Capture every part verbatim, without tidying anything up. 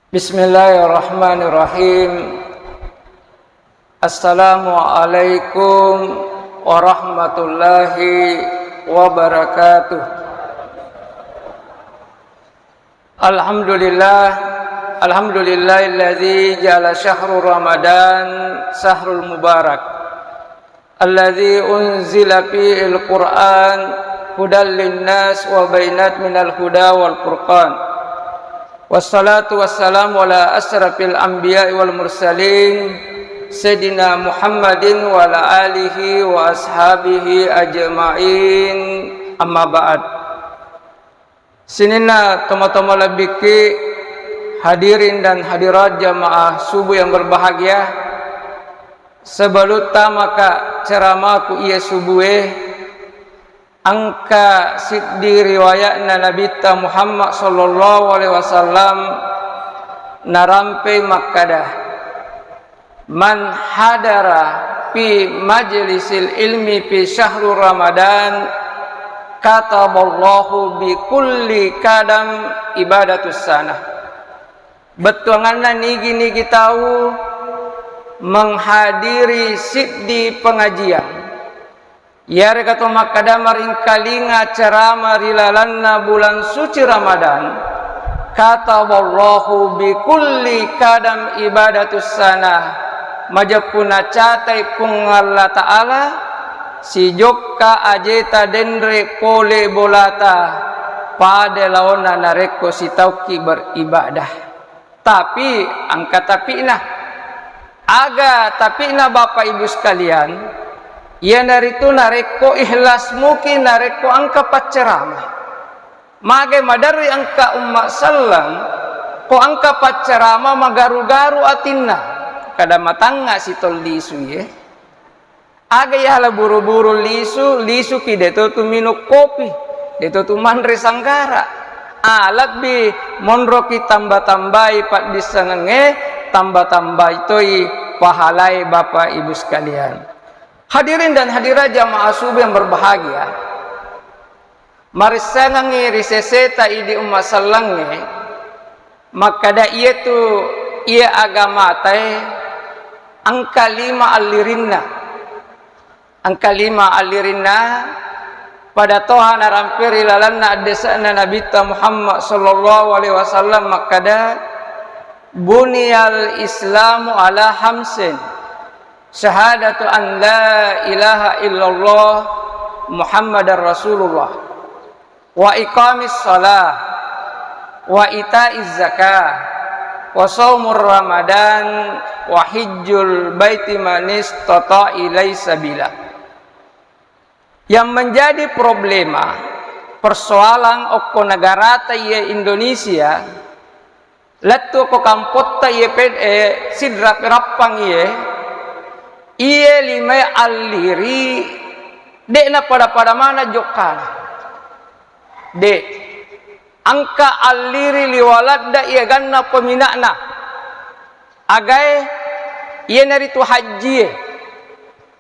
Bismillahirrahmanirrahim. Assalamualaikum warahmatullahi wabarakatuh. Alhamdulillah, alhamdulillahilladzi ja'ala syahru Ramadan syahrul mubarak, alladzi unzila fihil Qur'an hudal linnas wa bainat minal huda wal furqan. Wassalatu wassalamu ala asyrafil anbiya'i wal mursalin, Sayyidina Muhammadin wa ala alihi wa ashabihi ajma'in. Amma ba'd. Sininna tomatoa malebbikki, hadirin dan hadirat jamaah subuh yang berbahagia, sebelum tamaka ceramaku iya subuhe, engka siddi riwayatna Nabitta Muhammad sallallahu alaihi wasallam narampei makkada, "Man hadara fi majlisil ilmi fi syahru Ramadan, kataballahu bi kulli kadam ibadatus sanah." Bettuanganna, nigi-nigi tau menghadiri siddi pengajian, iyarega to makkada maringkalinga cerama ri lalenna bulan suci Ramadan, kataballahu bi kulli kadam ibadatus sanah, majeppu nacatai Puang Allah Ta'ala sijokka ajeta denre pole bolata pada laona narekko sitaukki beribadah. Tapi engka tapi'na. Aga tapi'na, Bapak Ibu sekalian? Iyanaritu narekko ikhlas muki narekko engka paccerama. Magai maderri engka umma selleng, ko engka paccerama magaru-garu atinna. Kada matangnga sitollisu ye. Aga iyahala buru-buru lisu, lisuki deto tu minung kopi, deto tu manre sanggara. Ah, lebbi monroki tamba-tambai paddissengengnge, tamba-tambai toi pahalae, Bapak Ibu sekalian. Hadirin dan hadirat jamaah subuh yang berbahagia. Marissengengngi ri seseta idi umma sellengnge, makkada iyatu iya agamatae engka lima allirinna. Engka lima allirinna, pada toha narampei ri lalenna addese'na Nabitta Muhammad sallallahu alaihi wasallam makkada, "Buniyal Islamu ala hamsin." Syahadatu an la ilaha illallah Muhammadar Rasulullah, wa iqamis shalah, wa itaiz zakah, wa shaumur ramadan, wa hijjul baiti man istata ilai sabila. Yang menjadi problema, persoalan okko negarata iye Indonesia, lettu ko kampotta iye ped-, eh, Sidrap Rappang iye, iye limae alliri de'na pada-pada maneng jokkana. De'. Engka alliri liwa ladda iye ganna pemina'na. Agae iyanaritu hajjie.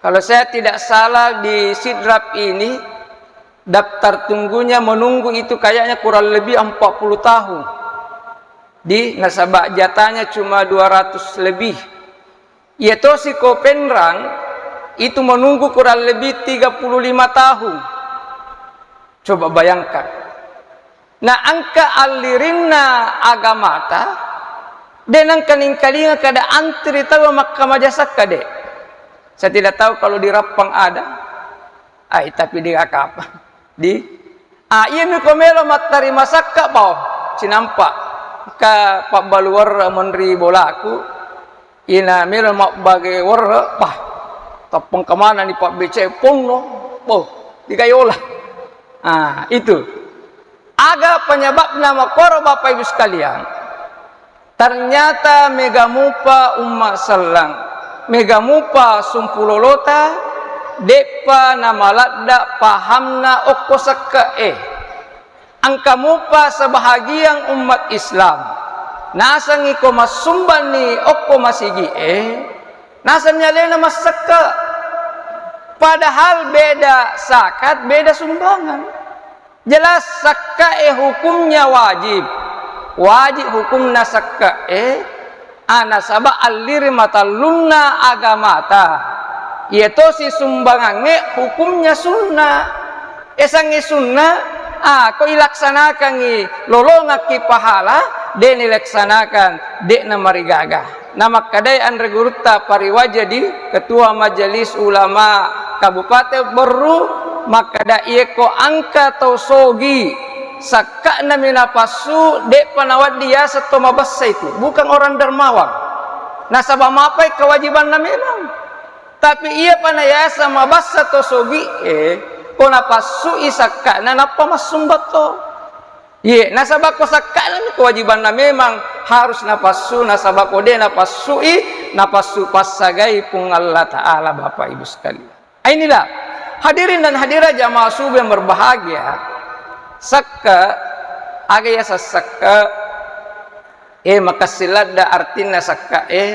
Kalau saya tidak salah, di Sidrap ini daftar tunggunya menunggu itu kayaknya kurang lebih empat puluh tahun. Di nasaba jatanya cuma dua ratus lebih. Iya tosi ko Penrang itu menunggu kurang lebih tiga puluh lima tahun. Coba bayangkan. Na engka allirinna agamata, de' nengka ningkalinga kada antri tau makkamaja sakka de'. Saya tidak tahu kalau di Rappang ada. Ai, tapi di Kakapa. Di, ah, iya mi ko melo mattarima sakka bao, cinampa. Ka pabbalu werre' monri bolaku, ina melo mabbage werre', bah, tappeng kemana ni pabbece ponno, boh, di Kayola. Ah, itu. Aga penyebabna makkoro, Bapak Ibu sekalian? Ternyata mega mupa umma selleng, mega mupa sumpulolota, de'pa namaladda pahamna okko sekke'e. Engka mupa sebahagian umat Islam, nasengngi ko massumbanni okko masigi'e, nasenni alena massekke'. Padahal beda zakat, beda sumbangan. Jelas, sakkae hukumnya wajib. Wajib hukumna sekke'e, a, nasaba alliri matellunna agamata. Iya tosi sumbangangnge hukumnya sunnah. Esangnge sunnah, a, ko ilaksanakangngi lolongakki pahala, de' nilaksanakan, de'na marigaga. Namakkadai anre gurutta Pariwajadi, Ketua Majelis Ulama Kabupaten Berru, makkada, iyeko engka tau sogi, sakka'nami napassu, de'pa nawedding yaseng to mabessa itu, bukan orang dermawan. Nasaba mapai kewajibanna memang. Tapi iyapa nayaseng mabessa to sogi'e, ko napassui sakka'na nappa massumbang to. Iye, nasaba ko sakka'na kewajibanna memang harus napassu, nasaba ko de' napassui, napassu passagai Puang Allah Ta'ala, Bapak Ibu sekalian. Ah, inilah, hadirin dan hadirat jamaah subuh yang berbahagia, sekke', aga yaseng sekke', eh, makessing ladda artinna sekke', eh,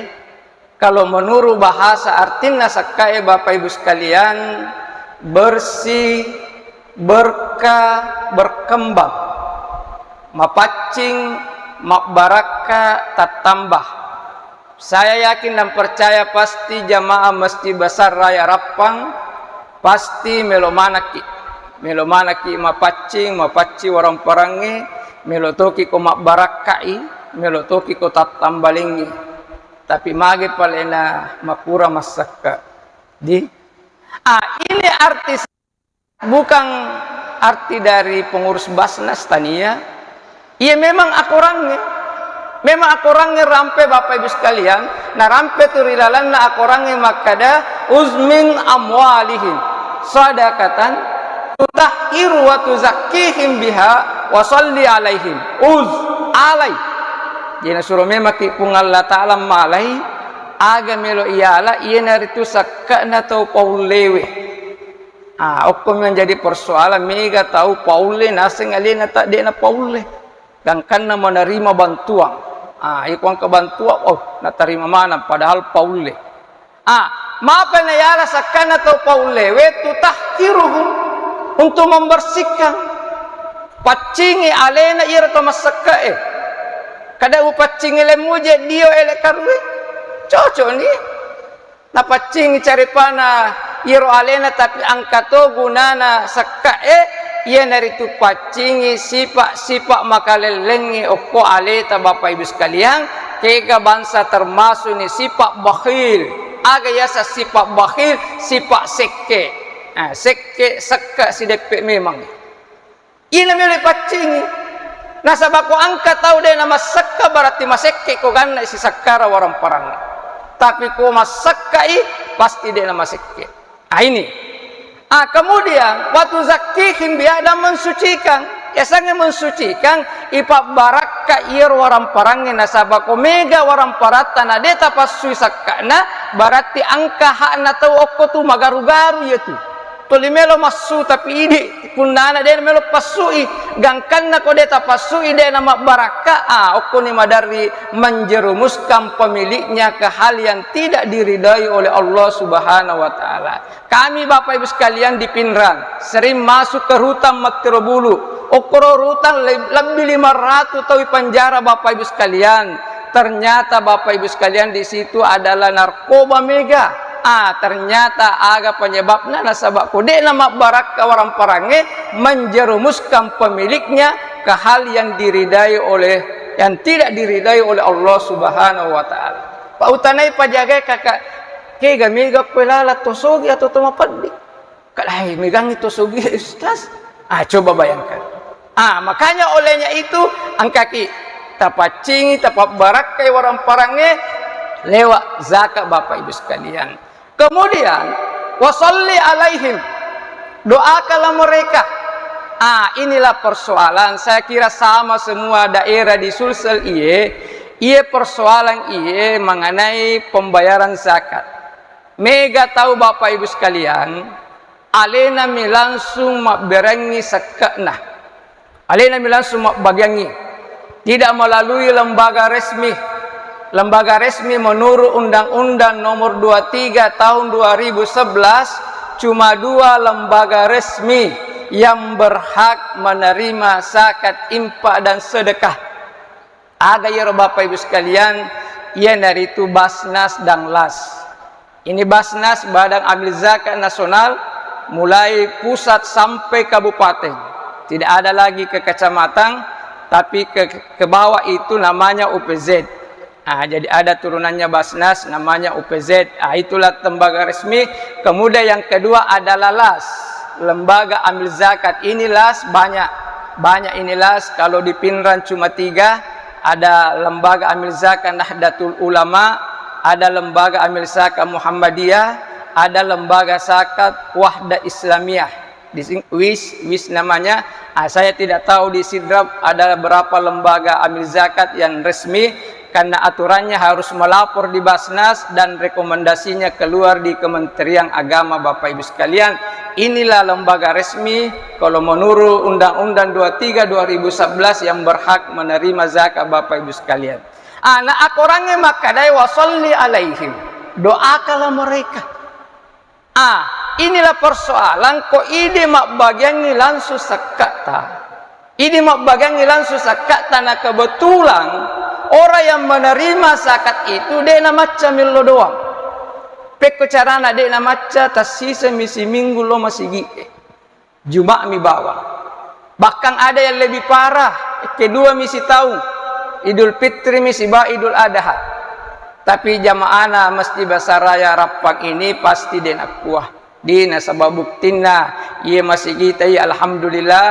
kalau menurut bahasa artinna sekke', eh, Bapak Ibu sekalian, bersih, berkah, berkembang, mapaccing, mabbarakka, tattambah. Saya yakin dan percaya pasti jamaah Masjid Besar Raya Rappang pasti melo manakki, melo manakki mapaccing, mapaccing warang-parangnge, melo toki ko mabbarakkai, melo toki ko tattambalingngi. Tapi mage palena makura massekke'. Di? Ah, ini arti Bukan arti dari pengurus Basnas tania. Iya memang akorangnge. Memang akorangnge rampe Bapak Ibu sekalian, narampe tu ri lalenna akorangnge makkada, "Khudz min amwalihim shadaqatan tutahhiruhum wa tuzakkihim biha wa shalli 'alaihim." Khudz, alai. Jadi nasuro memang ki Puang Allah Ta'ala malai, aga melo iala, iyanaritu sakke'na tau paullewe. Ah, okko menjadi persoalan, mega tau paulle naseng alena ta de'na paulle. Gangkanna menerima bantuan. Ah, iko engka bantuan, oh, natarima maneng padahal paulle. Ah, mapa nayala sakkanna tau paullewe, tutahhiruhum, untuk membersihkan. Paccingi alena iyaro to massekke'e. Kada upaccingi lemmu je dio ele karue. Cocok ni. Napaccingi carepana iyaro alena, tapi engka to gunana sekke'e, iyanaritu paccingi sipa-sipa makalellengnge okko aleta, Bapak Ibu sekalian, kega bangsa termasukni sipa bakhil. Aga yaseng sipa bakhil? Sipa sekke'. Ah, sekke', sekke' sideppe memang. Ina melo ipaccingi. Nasaba ko engka tau de' namassekka, berarti masekke' ko ganna sisakkara warang-parangnge. Tapi ko massekkai, pasti de' namasekke'. Ah, ini. Ah, kemudian, wa tuzakkihim biha, dan mensucikan. Yasengnge mensucikan, ipabbarakka iyaro warang-parangnge, nasaba ko mega warang-paratta na de' tapassui sakka'na, berarti engka hakna tau okko tu magaru-garu iyatu. Tuli melo massu tapi idi', punnana de' melo passui, gangkanna ko de' tapassui de' namabbarakka, ah, okkoni maderri menjerumuskan pemiliknya ke hal yang tidak diridai oleh Allah Subhanahu wa Ta'ala. Kami, Bapak Ibu sekalian, di Pinrang sering masuk ke rutan Mattiro Bulu. Okkoro rutan le-, lebih lima ratus tau ipanjara, Bapak Ibu sekalian. Ternyata, Bapak Ibu sekalian, di situ adalah narkoba mega. Ah, ternyata aga penyebabna, nasaba ko de' namabbarakka warang-parangnge, menjerumuskan pemiliknya ke hal yang diridai oleh, yang tidak diridai oleh Allah Subhanahu wa Ta'ala. Pautanai pajagai, kakak, kega mega koe lala to sogi atau to mapeddi? Kadai megangngi to sogi, Ustaz. Ah, coba bayangkan. Ah, makanya olehnya itu, engkaki tapaccingi, tapabbarakkai warang-parangnge lewat zakat, Bapak Ibu sekalian. Kemudian, wa shalli 'alaihim, doakanlah mereka. Ah, inilah persoalan, saya kira sama semua daerah di Sulsel iye, iye persoalan iye mengenai pembayaran zakat. Mega tau, Bapak Ibu sekalian, alenami langsung mabberengngi sekke'na. Alenami langsung mabbagiangngi. Tidak melalui lembaga resmi. Lembaga resmi menurut Undang-Undang Nomor dua tiga Tahun dua ribu sebelas, cuma dua lembaga resmi yang berhak menerima zakat, infak, dan sedekah. Aga iyaro Bapak Ibu sekalian, iyanaritu Basnas dan Las. Ini Basnas, Badan Amil Zakat Nasional, mulai pusat sampai kabupaten. Tidak ada lagi ke kecamatan, tapi ke, ke bawah itu namanya U P Z. Ah, jadi ada turunannya Basnas, namanya U P Z. Ah, itulah lembaga resmi. Kemudian yang kedua adalah Las, Lembaga Amil Zakat. Ini Las banyak, banyak ini Las. Kalau di Pinrang cuma tiga, ada Lembaga Amil Zakat Nahdlatul Ulama, ada Lembaga Amil Zakat Muhammadiyah, ada Lembaga Zakat Wahdah Islamiyah. Di sini WIS, WIS namanya. Ah, saya tidak tahu di Sidrap ada berapa lembaga amil zakat yang resmi, karena aturannya harus melapor di Basnas dan rekomendasinya keluar di Kementerian Agama, Bapak Ibu sekalian. Inilah lembaga resmi kalau menurut Undang-Undang dua tiga dua ribu sebelas yang berhak menerima zakat, Bapak Ibu sekalian. Anak akorangnge makkadai, "Wasalli alaihim," doakanlah mereka. Ah, inilah persoalan, ko idi mabbagiangngi langsung sakka'ta. Idi mabbagiangngi langsung sakka'ta, na kebetulan orang yang menerima zakat itu de' namacca millo doang. Pekko carana de' namacca, tassiseng mi siminggu lo masigi'e. Juma'mi bawang. Bahkan ada yang lebih parah, kedua mi sitaung. Idul Fitri mi siba Idul Adha. Tapi jamaahna Masjid Besar Raya Rappang ini pasti de' nakkua. Di nasaba buktinna, iye masigita iye, alhamdulillah,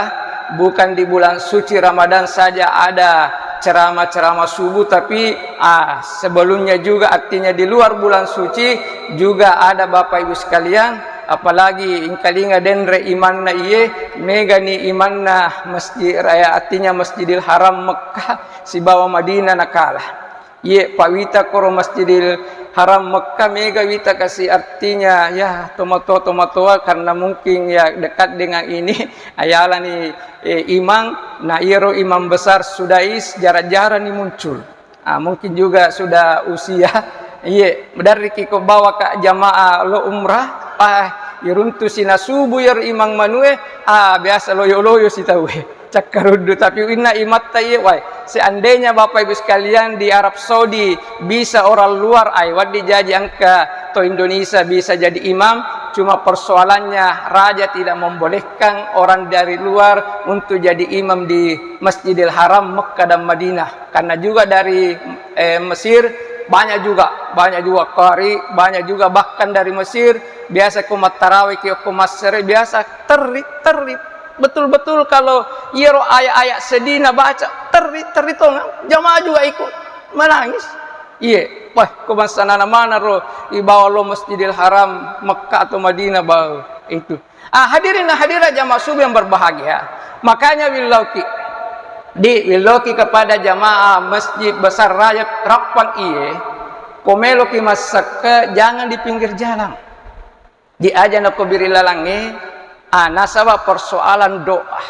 bukan di bulan suci Ramadan saja ada ceramah-ceramah subuh, tapi, ah, sebelumnya juga, artinya di luar bulan suci juga ada, Bapak Ibu sekalian, apalagi engkalinga denre imanna iye, megani imanna Masjid Raya, artinya Masjidil Haram Mekkah sibawa Madinah nakalah. Iye, pawita koro Masjidil Haram Mekkah, mega wita kasi, artinya, ya, tomatoa-tomatoa, karena mungkin, ya, dekat dengan ini, ayalani, eh, imam, na iyaro imam besar Sudais jarang-jarang ni muncul. Ah, mungkin juga sudah usia. Iye, maderriki ko bawa ka jamaah lo umrah, ah, iruntu sina subuh iyaro imam manue, ah, biasa loyo-loyo si tauwe. Cakkaruddu, tapi inna imatta iye, wai. Seandainya Bapak Ibu sekalian di Arab Saudi bisa orang luar, ai, wedding jaji engka to Indonesia bisa jadi imam, cuma persoalannya raja tidak membolehkan orang dari luar untuk jadi imam di Masjidil Haram Mekkah dan Madinah. Karena juga dari, eh, Mesir banyak juga, banyak juga qari, banyak juga bahkan dari Mesir, biasa ko mattarawe ki okko Masere, biasa terri, terri. Betul-betul kalau iyaro ayat-ayat sedih nabaca, terri, terri tongeng. Jamaah juga ikut menangis. Iye, wah, ko bangsa nana mana ro ibawa lo Masjidil Haram Mekkah atau Madinah baru itu. Ah, hadirin dan hadirat jamaah subuh yang berbahagia. Makanya willoki, di willoki kepada jamaah Masjid Besar Raya Rappang iye, ko meloki massakke, jangan di pinggir jalan. Di aja nako biri lalangnge, ah, nasaba persoalan doa.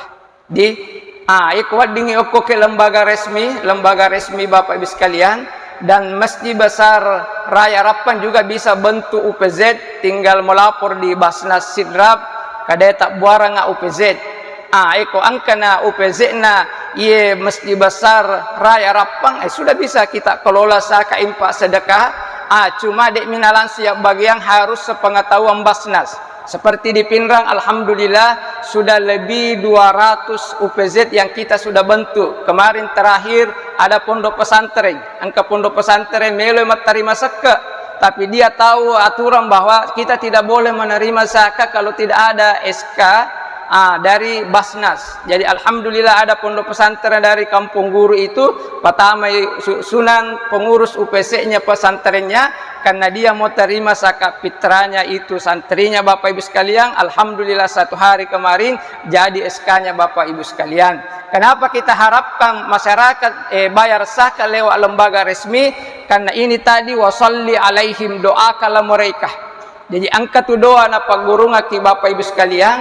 Di, ah, iko weddingngi okko ke lembaga resmi, lembaga resmi Bapak Ibu sekalian, dan Masjid Besar Raya Rappang juga bisa bentuk U P Z, tinggal melapor di Basnas Sidrap, kadeta buaranga U P Z. Ah, eko engkana U P Z-na iye Masjid Besar Raya Rappang, eh, sudah bisa kita kelola saka infak sedekah. Ah, cuma de' mina langsung ya bagian, harus sepengetahuan Basnas. Seperti di Pinrang, alhamdulillah sudah lebih dua ratus U P Z yang kita sudah bentuk. Kemarin terakhir ada pondok pesantren, engka pondok pesantren melo mattarima sekke, tapi dia tahu aturan bahwa kita tidak boleh menerima zakat kalau tidak ada S K, ah, dari Basnas. Jadi alhamdulillah ada pondok pesantren dari Kampung Guru itu, pertama su-, sunan pengurus U P Z-nya pesantrennya, karena dia mau terima zakat fitrahnya itu santrinya, Bapak Ibu sekalian. Alhamdulillah satu hari kemarin jadi S K-nya Bapak Ibu sekalian. Kenapa kita harapkan masyarakat, eh, bayar zakat lewat lembaga resmi? Karena ini tadi, "Wasalli alaihim," doakanlah mereka. Jadi engka tu doa napaggurungaki Bapak Ibu sekalian,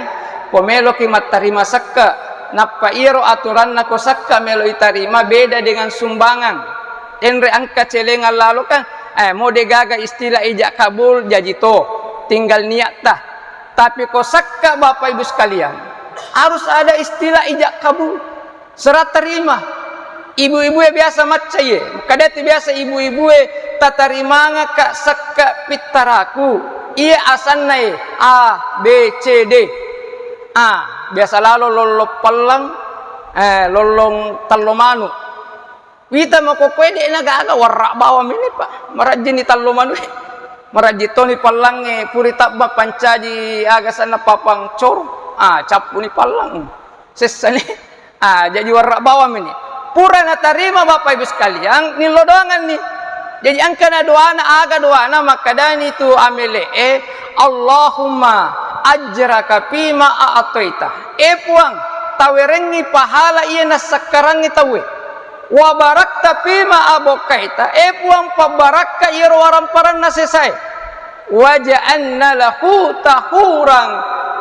ko meloki mattarima sekke, nappa iyaro aturanna ko sekke melo itarima beda dengan sumbangan. Enre engka celengan lalo kan, eh, mo de gaga istilah ijab kabul, jaji to, tinggal niatta. Tapi ko sekke Bapak Ibu sekalian, harus ada istilah ijab kabul. Serah terima. Ibu-ibu e biasa macca iye, kadati biasa ibu-ibu e tatarimanga ka sekka pittaraku. Iye asanna e A, B, C, D. A, biasa lalo lollong palleng, eh, lollong tallo manu. Wita makokkoe de' na gaga warra bawang ini, Pak. Marajjini tallo manu. Marajji toni pallangnge puri tabba pancaji aga sanna papang cor. Ah, cappuni pallang. Sessani. Ah, jaji warra bawang ini. Pura natarima Bapak Ibu sekalian, nillo doangan ni. Jaji angkana doana, aga doana, makkadani tu amele'e, Allahumma ajraka fima a'taita. E Puang, tawerengngi pahala iya nassakkarangngi tauwe. Wa barakta fima abokkaita, e Puang, pabbarakka iyaro waramparanna sesae. Waja'alna lahu tahurang,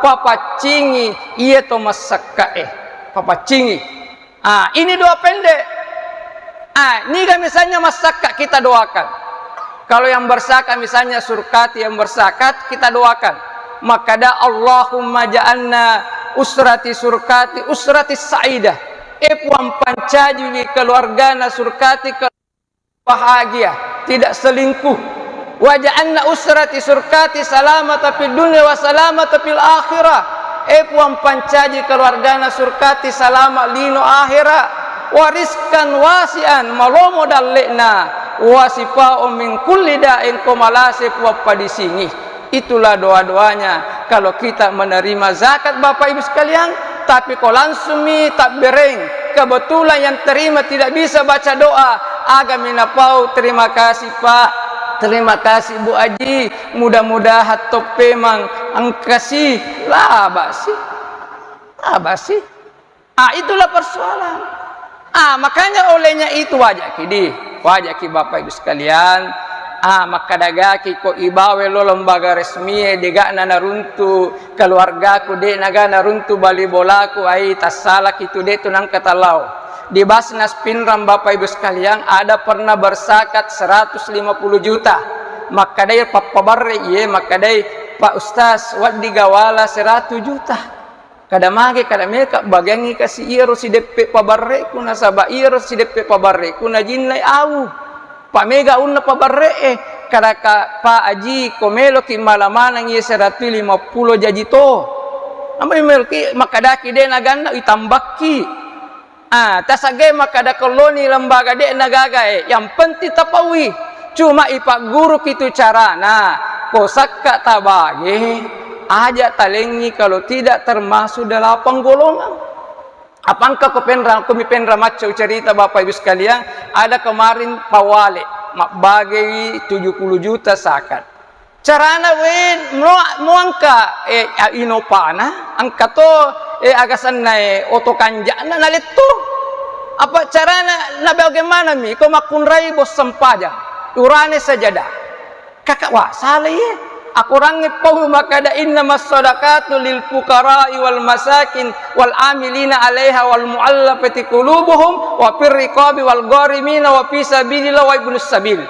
papaccingi iya to massakka'e. Papaccingi. Ah, ini doa pendek. Ah, niga misalnya massakka kita doakan. Kalau yang berzakat misalnya surkati yang berzakat, kita doakan. Makkada Allahumma ja'alna usrati surkati usrati sa'idah. E Puang, pancajiwi keluargana surkati ke bahagia, tidak selingkuh. Waja'alna usrati surkati salamata fid dunya wa salamata fil akhirah. E Puang, pancaji keluargana surkati salama lino akhira. Wa rizqan wasi'an, malomo dalle'na. Wa syifa'un min kulli da'in, ko malase Puang padisingi. Itulah doa-doanya kalau kita menerima zakat, Bapak Ibu sekalian. Tapi ko langsung mi tabbereng, kebetulan yang terima tidak bisa baca doa, aga mi napau, "Terima kasih, Pak. Terima kasih, Bu Aji. Mudah-mudahan toppemang engkasi." Laba si. Laba si. Ah, itulah persoalan. Ah, makanya olehnya itu wajaki di, wajaki Bapak Ibu sekalian. Ah, makkadagaki ko ibawe lo lembaga resmi e, degana naruntu keluargaku, de naga naruntu bali bolaku, ai tassalaki tu, de tu nangka talao. Di Basnas Pinrang, Bapak Ibu sekalian, ada pernah berzakat seratus lima puluh juta. Makkadai pappabarre iye, makkadai, "Pak Ustaz, waddi gawala seratus juta." Kada mage, kada meka bagiangngi kasi iyaro sideppe pabarre'ku, nasaba iyaro sideppe pabarre'ku najinnai awu. Pamega unna pabarre'e, kada ka, "Pa Aji, ko meloki mala maneng iye seratu lima pulo jaji to." Namo meloki makkadaki de naganna itambakki. Ah, tasagge makkada kolloni lembaga de nagaga e, yang penting tapaui. Cuma ipagguruki tu carana, ko sakka tabage, aja talengngi kalau tidak termasuk delapan golongan. Apa engka ko penra, ko mi penra macca ucerita Bapak Ibu sekalian, ada kemarin pawale, mabbagei tujuh puluh juta zakat. Carana we, mo-, muangka, eh, inopana, engka to, eh, agasanna, eh, oto kanjana nalettu. Apa carana, na bagaimana mi, ko makkunrai bos sempajang, urane sajada. Kaka, wah, salah iye. Akorangnge pau makkada, "Innamas sadaqatu lil fuqara'i wal masakin wal amilina 'alaiha wal mu'allafati qulubuhum wa fir riqabi wal gharimina wa fi sabilillah wa ibnus sabil."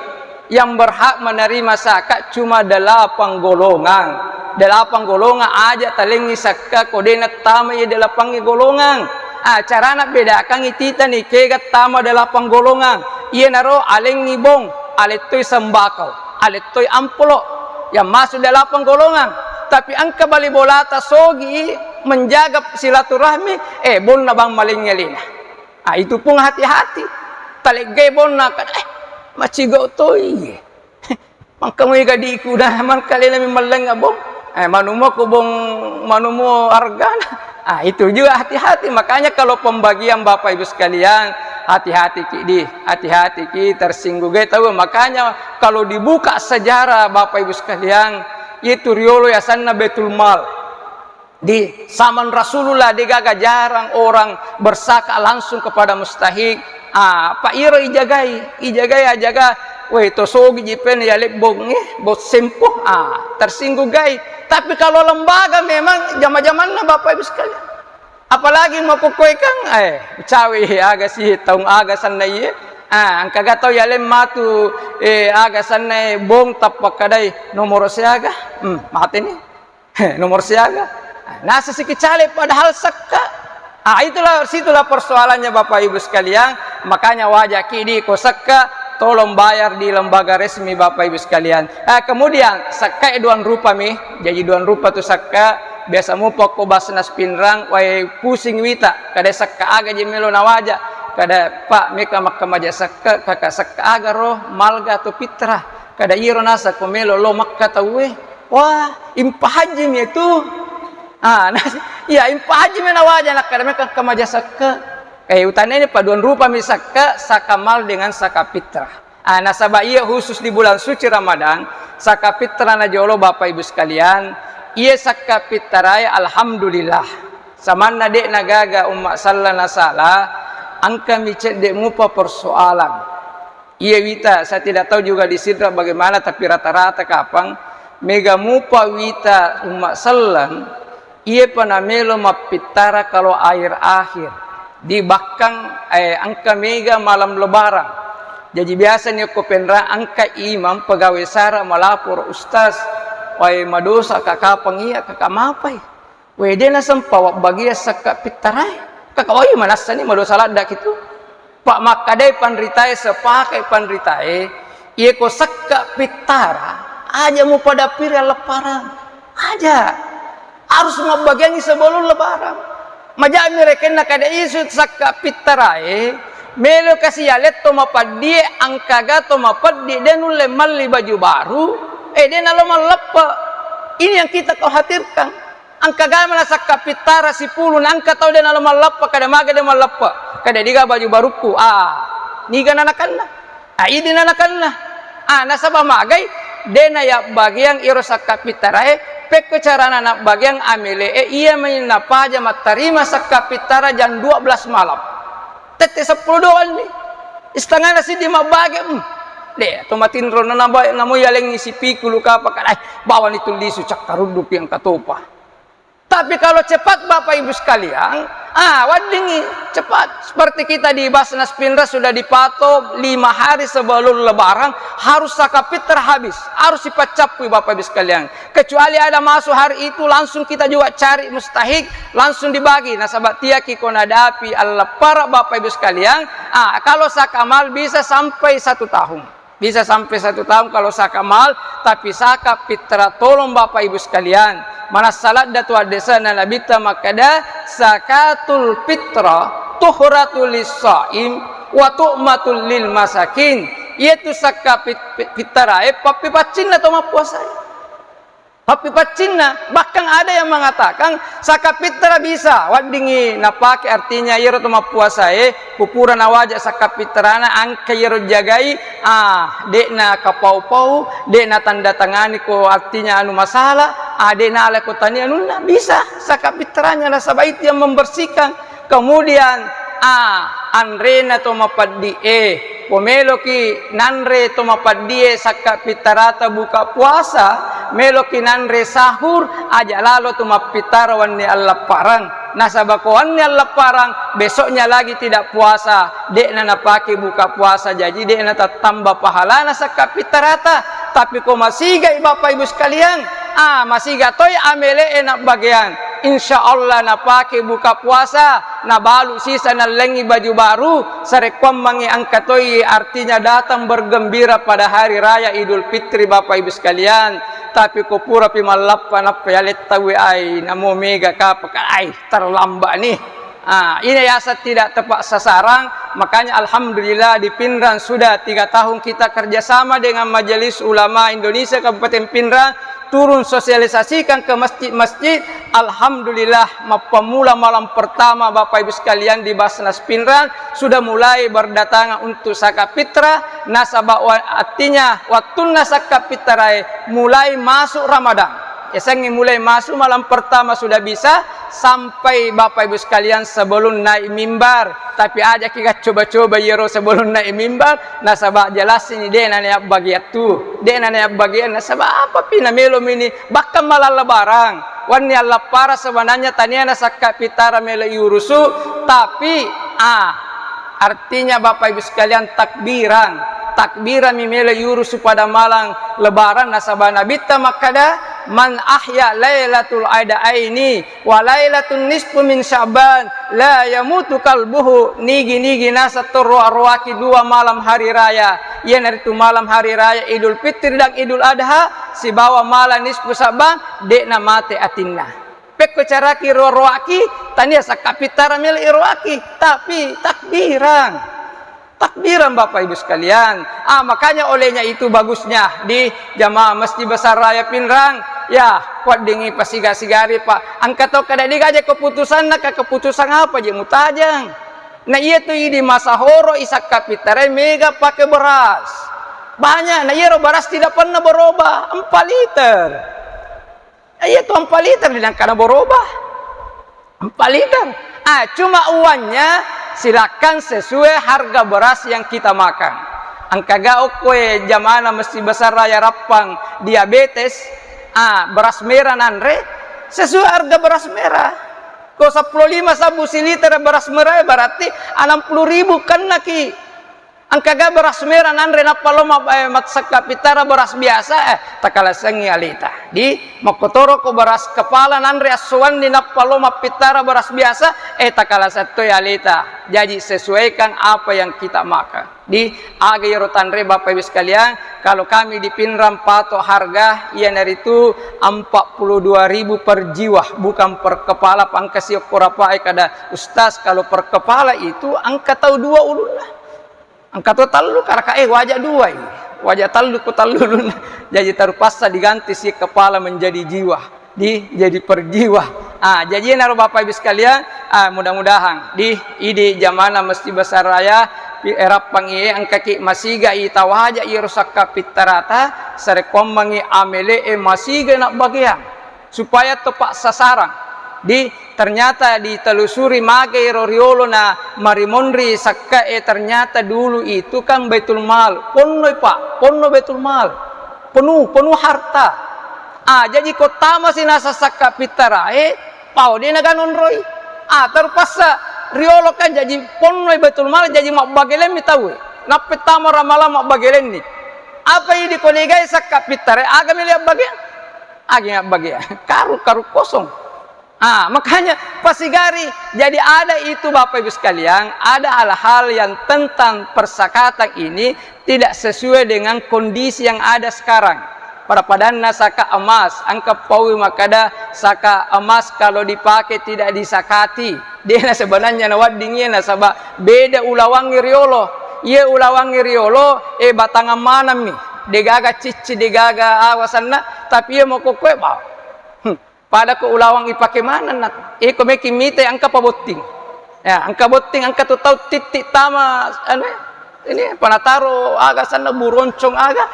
Yang berhak menerima zakat cuma delapan golongan. Delapan golongan aja talengngi sakka ko de nattama iye delapan golongan. Ah, carana bedakangngi titani kega tama delapan golongan. Iyanaro alengngi bong, alettoi sembako, alettoi amplop. Yang masuk delapan golongan. Tapi engka bali bolata sogi menjaga silaturahmi, eh, bonna bang malengngi alena. Ah, itu pun hati-hati. Taleggai bonna, kan, eh, macigo toi. Mangka moi gadiku, nah, mangka lena mi mallengnga bong. Eh, manumo ko bong, manumo argana. Ah, itu juga hati-hati. Makanya kalau pembagian Bapak Ibu sekalian, hati-hati ki di, hati-hati ki tersinggung gai tahu. Makanya kalau dibuka sejarah Bapak Ibu sekalian, itu riolo yasanna Baitul Mal. Di zaman Rasulullah, degaga jarang orang berzakat langsung kepada mustahik. Ah, apa iro ijagai, ijagai ajaga. Weh, to sogi ji pen ya lebbong, eh, bot sempo. Ah, tersinggung gai. Tapi kalau lembaga memang jama-jamanna Bapak Ibu sekalian. Apalagi mau kokoi kan, eh, cawe aga sih, taung aga sanna iye. Ah, angka gatau ya lem matu, eh, aga sanna, eh, bong tappa kadai nomor siaga. Hmm, mate nih. Nomor siaga? Nasa siki caleg padahal sakka. Ah, itulah, situlah persoalannya Bapak Ibu sekalian. Makanya wajaki di ko sekka, tolong bayar di lembaga resmi, Bapak Ibu sekalian. Eh, kemudian sekka e duang rupa mi, jadi duang rupa tu sekka, biasa mupa ko Basnas Pinrang, wae pusing wita, kada sekka aga je melo nawaja, kada, "Pak, meka makkamaja sekka, kaka sekka aga ro, malga atau pitrah?" Kada iro nasa ko melo lo Makka tauwe. Wah, impahaji mi itu. Ah, nas-, iya, impahaji mi nawaja, nakkada meka kamaja sekka. Eh, utaneni pa duang rupa mi sekka, saka mal dengan saka pitrah. Ah, nasaba iya khusus di bulan suci Ramadan, saka pitrah na jolo Bapak Ibu sekalian, iya saka pitrah e alhamdulillah. Samanna de nagaga umma salla nasala, engka mi cedde mupa persoalan. Iya wita, saya tidak tahu juga di Sidrap bagaimana, tapi rata-rata kapang mega mupa wita umma selleng, iya pa namelo mappittara kalau air akhir. Di bakkang, eh, engka mega malam lebaran. Jadi biasa ni ko Pinrang engka imam pegawai sara malapor, "Ustaz, wae madosa ka kapang iya, kaka mapai." Wede nasempa wabbagia sekka pittarae. Kaka, "Oh iya, manassani madosa ladda kitu." Pak makkadai panritae, sepakai panritae, iye ko sekka pittara, aja mupada piri allepparang. Aja. Harus mabbagiangi sebelum lebaran. Majami rekenna kada isu sekka pittarae, melo kasi yaletto mapaddie, angkaga to mapeddi, de nulle malli baju baru, eh, de nalo malleppe. Ini yang kita khawatirkan. Engka gama nasakka pittara sipulung, na engka tau de nalo mallappa, kada maga de mallappa, kada diga baju barukku, ah, niga nanakanna, ah, idi nanakanna, ah, nasaba magai, de nayabbagiang iro sakka pittarae, pekko carana nabbagiang amele'e, iya mai napaja mattarima sakka pittara jam dua belas malam, tette seppulo doanni, istangana siddi mabbage, hmm. De to matinro nanabai, namo yalengi sipiku luka pakadai, bawani tullisu cakkaruddupi engka topa. Tapi kalau cepat, Bapak Ibu sekalian, ah, weddingngi cepat. Seperti kita di Basnas Pinrang sudah dipatok lima hari sebelum Lebaran, harus zakat fitrah habis, harus dipaccappui, Bapak Ibu sekalian. Kecuali ada masuk hari itu, langsung kita juga cari mustahik, langsung dibagi. Nasaba tiaki ko nadapi alleppara, Bapak Ibu sekalian, ah, kalau zakat mal bisa sampai satu tahun. Bisa sampai satu tahun kalau zakat mal, tapi zakat fitrah, tolong Bapak Ibu sekalian, manassa ladda tu haddese'na Nabitta makkeda, "Zakatul fitrah tuhratul lis-shaim wa tu'matul lil masakin." Iyatu zakat fit-, fit-, fitrah e pappipaccinna to mappuasae. Pappipaccinna, bahkan ada yang mengatakan zakat fitrah bisa weddingngi napake, artinya iyaro to mappuasae, ku pura nawaja zakat fitrahna, engka iyaro jagai, ah, de'na kapau-pau, de'na tanda tangani ko artinya anu masalah, ah, de'na ala ko tani anunna, bisa zakat fitrahnya, nasaba itu yang membersihkan. Kemudian, ah, anrena to mapeddi e, ko meloki nanre to mapeddi e sakka pittarata buka puasa, meloki nanre sahur, aja lalo tu mappittara wenni allapparang. Nasaba ko wenni allapparang, besoknya lagi tidak puasa, de'na napake buka puasa, jaji de'na tattamba pahalana sakka pittarata. Tapi ko masigai Bapak Ibu sekalian, ah, masiga toi amele'e nabbageang. Insya Allah napake buka puasa, nabalu sisa nallengi baju baru, sarekkuammengngi engka toi artinya datang bergembira pada hari raya Idul Fitri, Bapak Ibu sekalian. Tapi ko purapi mallappa nappa yaletta we ai, namo mega kapaka ai, terlambat nih. Ah, ini yaseng tidak tepat sasaran, makanya alhamdulillah di Pinrang sudah tiga tahun kita kerjasama dengan Majelis Ulama Indonesia Kabupaten Pinrang, turun sosialisasikan ke masjid-masjid. Alhamdulillah, mappamula malam pertama Bapak Ibu sekalian di Basnas Pinrang sudah mulai berdatangan untuk zakat fitrah, nasaba wa-, artinya wattunna zakat fitrah e mulai masuk Ramadan. Yasengnge mulai masuk malam pertama sudah bisa, sampai Bapak Ibu sekalian sebelum naik mimbar. Tapi aja ki coba-coba iyaro sebelum naik mimbar, nasaba jelas ini de nanya bagian tu, de nanya bagian, nasaba apa pi namelo mini, bahkan malam lebaran, wenni allappara sebenarnya tania na sakka pitara melo iurusu, tapi, ah, artinya Bapak Ibu sekalian takbiran, takbiran mi melo iurusu pada malam lebaran, nasaba Nabitta makkada, "Man ahya lailatul adaini wa lailatun nisfu min Sya'ban la yamutu qalbuhu." Nigi-nigi naseng to roa-roaki dua malam hari raya, iyanaritu malam hari raya Idul Fitri dan Idul Adha sibawa malam nisfu Sya'ban, de'na mate atinna. Pekko caraki roa-roaki, tania sakkapittara melo iroaki, tapi takbirang. Takbiran, Bapak Ibu sekalian. Ah, makanya olehnya itu bagusnya di jamaah Masjid Besar Raya Pinrang, ya, kuaddingi pasiga-sigari, Pak. Engka to kada digaja keputusanna, ka keputusan apa je mutajang? Na iya tu idi masa horo isakka pittarai mega pakai beras. Banyak, na iyaro beras tidak pernah berubah, empat liter. Iya tu empat liter dinangkana berubah. Empat liter. Ah, cuma uangnya silakan sesuai harga beras yang kita makan. Engkaga okkoe jamana Masjid Besar Raya Rappang diabetes, ah, beras merah nanre, sesuai harga beras merah. Ko seppulo lima sabbu siliter beras merah, berarti enam puluh ribu kennaki. Engkaga beras merah nanre nappa lo ma-, eh, massakka pittara beras biasa, eh, takalasengi alita. Di, makkotoro ko beras kepala nanre assuwanni nappa lo mappittara beras biasa, eh, takalaseng toi alita. Jadi sesuaikan apa yang kita makan. Di, aga iyaro tanre, Bapak Ibu sekalian, kalau kami di Pinrang patok harga, iyanaritu empat puluh dua ribu per jiwa, bukan per kepala, pangkasi okko rapae kada, "Ustaz, kalau per kepala itu engka tau dua ulunna." Engka to tallu karaka, eh, waja dua ini. Waja tallu ko tallu ulunna. Jaji tarupassa diganti si kepala menjadi jiwa. Di, jadi per jiwa. Ah, jaji enaro Bapak Ibu sekalian, ah, mudah-mudahan di idi jamana Masjid Besar Raya, pi-, eh, Rappang iye engkaki masiga i tawaja iyaro sakka pittarata, sarekkoammengi amele e masiga nabbageang. Supaya tepat sasaran. Di, ternyata ditelusuri magai ro riolo na marimonri sakkae, ternyata dulu itu kan Baitul Mal. Ponnoi, Pak, ponno Baitul Mal. Penuh, penuh harta. Ah, jaji ko tama si naseng sakka pittarae, pao de naganonroi. Ah, terpaksa riolo kan jaji ponnoi Baitul Mal, jaji mabbagelemmi tau. Nappe tama Ramalang mabbagelenni. Apa idi ko degai sakka pittarae, aga meli abbageang? Agi mabbageang? Karu, karu kosong. Ah, makanya pasigari. Jadi ada itu, Bapak Ibu sekalian, ada hal-hal yang tentang persakatan ini tidak sesuai dengan kondisi yang ada sekarang. Pada-padanna saka emas, engka paui makkada saka emas kalau dipakai tidak disakati. Dena sebenarnya nawadding iye, nasaba beda ulawangngi riolo. Iye ulawangngi riolo, eh, batangan manammi. Degaga cicci, degaga awasanna, tapi iye mokokkoe bawang. Hmm. Pada ko ulawang ipake maneng na. Iko meki mite engka pabotting. Ya, engka botting, engka tu tau titti tama, anu, ini panataro aga sanna buroncong aga.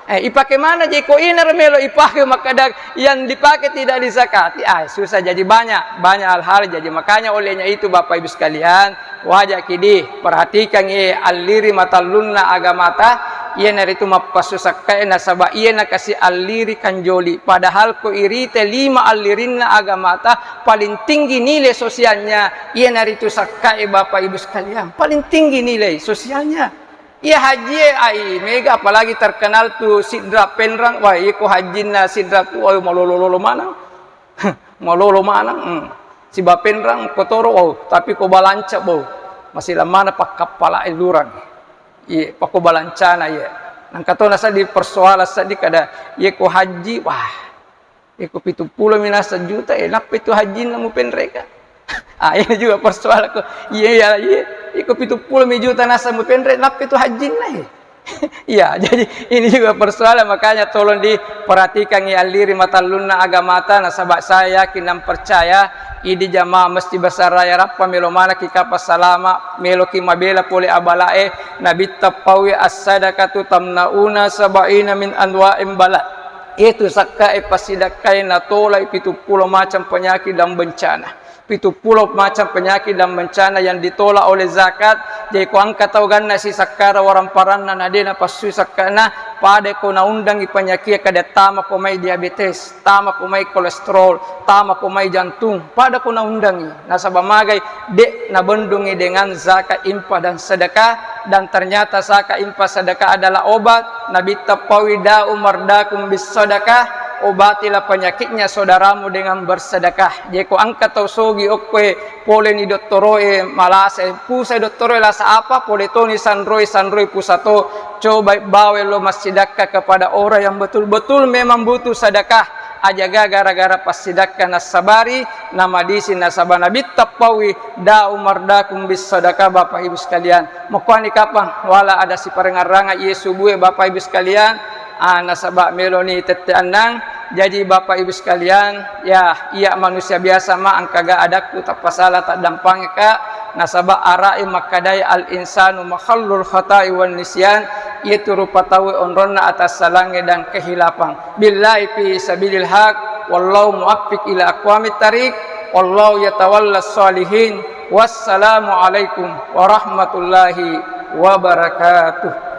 Eh, ipake mana je ko inaro melo ipake makkada yang dipake tidak disakati. Ah, susah jadi banyak, banyak hal-hal jadi. Makanya olehnya itu Bapak Ibu sekalian, wajaki di perhatikan ye alliri matallunna agamata, iyanaritu mappassu sakkae nasaba iyana kasi alliri kanjoli. Padahal ko irite lima allirinna agamata, paling tinggi nilai sosialnya, iyanaritu sakkae, Bapak Ibu sekalian, paling tinggi nilai sosialnya. Iya hajie, ai, mega, apalagi terkenal tu Sidra Penrang, wah, iko hajinna Sidra tu, wah, malolo-lolo manang. Malolo manang, hmm. Siba Penrang, kotoro, wah, tapi ko balanca, bau. Masih lamana pakkappala lurang. Iye, pako balancana, iye. Nangka to nasaddi persoalan saddi kada, iye ko haji, wah. Iko pitu pulo mi naseng juta, eh, nappa itu hajinna mupenreka. Ah, ini juga persoalan ko. Iya, iya, iya. Iko pitu pulo mi juta naseng mupenre, nappa itu hajinna, eh. Iya, jadi ini juga persoalan, makanya tolong diperhatikan ya alliri matallunna agamata, nasaba saya yakin dan percaya idi jamaah Masjid Besar Raya Rappa melo manaki kapang salama, meloki mabela pole abalae, nabitta paui as-sadaqatu tamnauna sab'ina min anwa'in bala. Itu sakkae passidakkae natolai pitu pulo macam penyakit dan bencana. Pitu pulo macam penyakit dan bencana yang ditolak oleh zakat. Jadi ko engka tau ganna sisakkara waramparanna na de napassui sakkana, pada ko naundangi penyakit kada tama ko mai diabetes, tama ko mai kolesterol, tama ko mai jantung, pada ko naundangi. Nasaba magai de nabendungi dengan zakat, infak dan sedekah, dan ternyata zakat, infak, sedekah adalah obat. Nabitta paui da'u mardakum bis sedekah, Obatilah penyakitnya saudaramu dengan bersedekah. Jeko engka tau sogi okkoe poleni dottoroe malasa, pusai dottoroe lasa apa, pole toni sanroi, sanroi pusato, coba bawa lo massidakka kepada orang yang betul-betul memang butuh sedekah. Ajaga gara-gara passidakka nassabari, namadisi nasaba Nabitta pauwi, da'u mardakum bis sadaqah, Bapak Ibu sekalian. Makkuani kapang wala ada siparengarranga iye subue, Bapak Ibu sekalian. Ah, nasaba meloni tette annang. Jadi Bapak Ibu sekalian, ya, iya manusia biasa ma engkaga adakku tappasala taddampangeka, nasaba ara'i makkadai al insanu mahallul khata'i wan nisyan, iya tu rupa tau onronna atas salange dan kehilafan. Billahi fi sabilil haq, wallahu muwaffiq ila aqwamit thariq, wallahu yatawalla sholihin. Wassalamualaikum warahmatullahi wabarakatuh.